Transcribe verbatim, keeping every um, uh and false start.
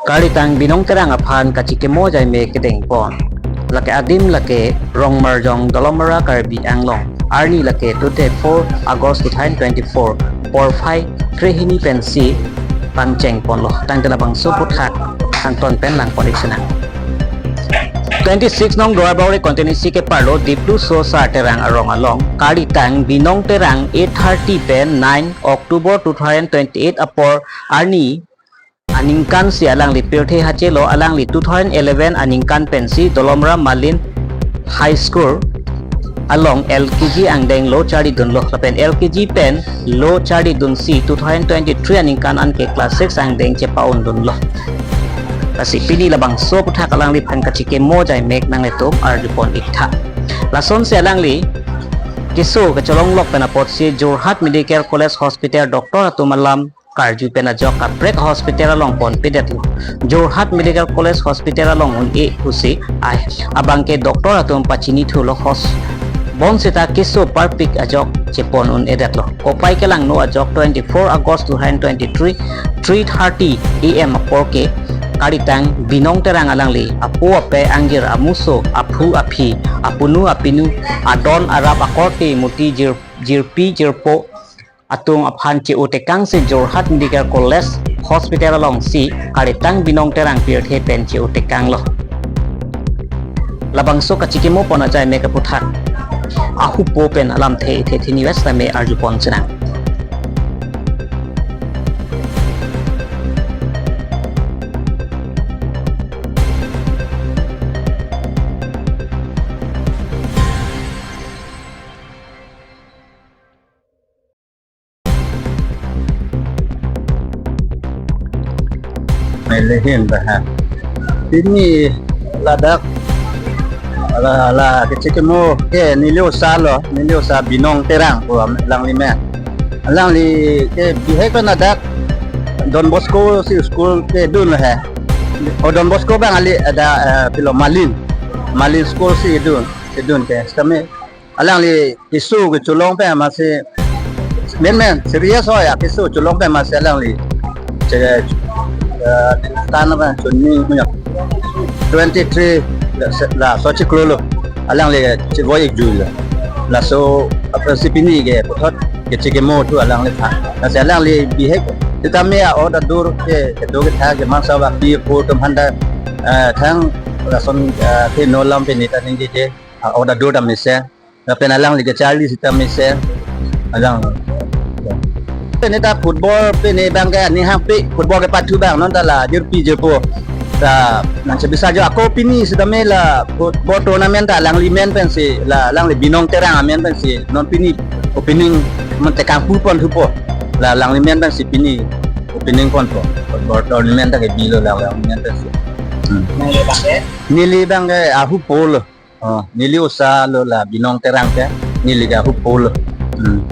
Karitang Binong Terang aphan kachikimo ajai mek kedeng pon. Lake adim lake Rongmarjong, Dolamara, Karbi Anglong. Arni lake twenty-four August two thousand twenty-four, porphai krehini pensi pangcheng ponlo. Tangte labangso aputhak kangton pen lang pon-ik sinang. Twenty-six nong Duarbagori constituency keparlo Dipluso Sar Terang arong along, Karitang Binong Terang eight thirty pen nine October two thousand twenty-eight apor arni aningkansi alangli pirthe hachelo. Alangli two thousand eleven aningkan pensi Dolamara Malin High School along L K G angdeng lo charlidunlo. Lapen L K G pen lo charlidunsi two thousand twenty-three aningkan anke class six angdeng chepa-undunlo. Lasi pini labangso aputhak alangliphan kachikimo ajai mek nanglitum arju pon-iktha. Lasonsi alangli keso kacholonglok pen apotsi Jorhat Medical College Hospital doctor atum alam karju pen ajok kaprek hospital along ponpedetlo. Jorhat Medical College Hospital along un-e pusi ai abangke doctor atum pachinithulo hos. Bonseta keso parpik ajok chepon un-edetlo. Kopai kelangno ajok twenty-four August two thousand twenty-three, three thirty A M apor ke Karitang Binong Terang alangli apo ape, angjir amuso, aphu aphi, apunu apinu, adon arap akorte muti jir, jirpi jirpo atum aphan che-otekangsi Jorhat Medical College Hospital alongsi Karitang Binong Terang pirthe pen che-otekanglo. Labangso kachikimo pon ajai mek aputhak ahupo pen alamthe ithe thini wes tame arju pon sinang. Melehin baha. Pini ladak la, la kachikimo ke neli osa lo, neli osa Binong Terang pu alangli men. Alangli ke bihek pen ladak Don Bosco si school kedun lo he. O Don Bosco abang kali, ada, eh, pilo Malin. Malin school si kedun, kedun ke. Kami alangli keso kecholong pen amatsi men men serious oi, keso cholong pen amatsi alangli che, eh, tan apa chunni punya twenty-three la, laso chiklo lo. Alangli chevoi-ik juilo. Laso aphrangsi pini ke puthot kachikimo thu alangliphan. Lasi alangli bihek sitame a-order dur ke kedo ketha ke mansa ba pi po atum aphanta, eh, thang lason, eh, theno alam pen neta ningje je a-order dur ta mesen. Lapen alangli kacharli sita mesen. Alang. Pini ta football, pini abang ke aning hangpi football kepathu abang non ta la jirpi jirpo. Ta nang sebisa jo ako pini sitame la football tournament ta alangli men pensi, la alangli Binong Terang amen pensi non pini opening, men tekang pu pon thupo. La alangli men pensi pini opening ponpo. Football tournament ta ke bilo la alangli men pensi. Hmm. Neli abang ke? Neli abang ke ahupo lo. Oh, neli osa lo la Binong Terang ke, neli ke ahupo lo. Hmm.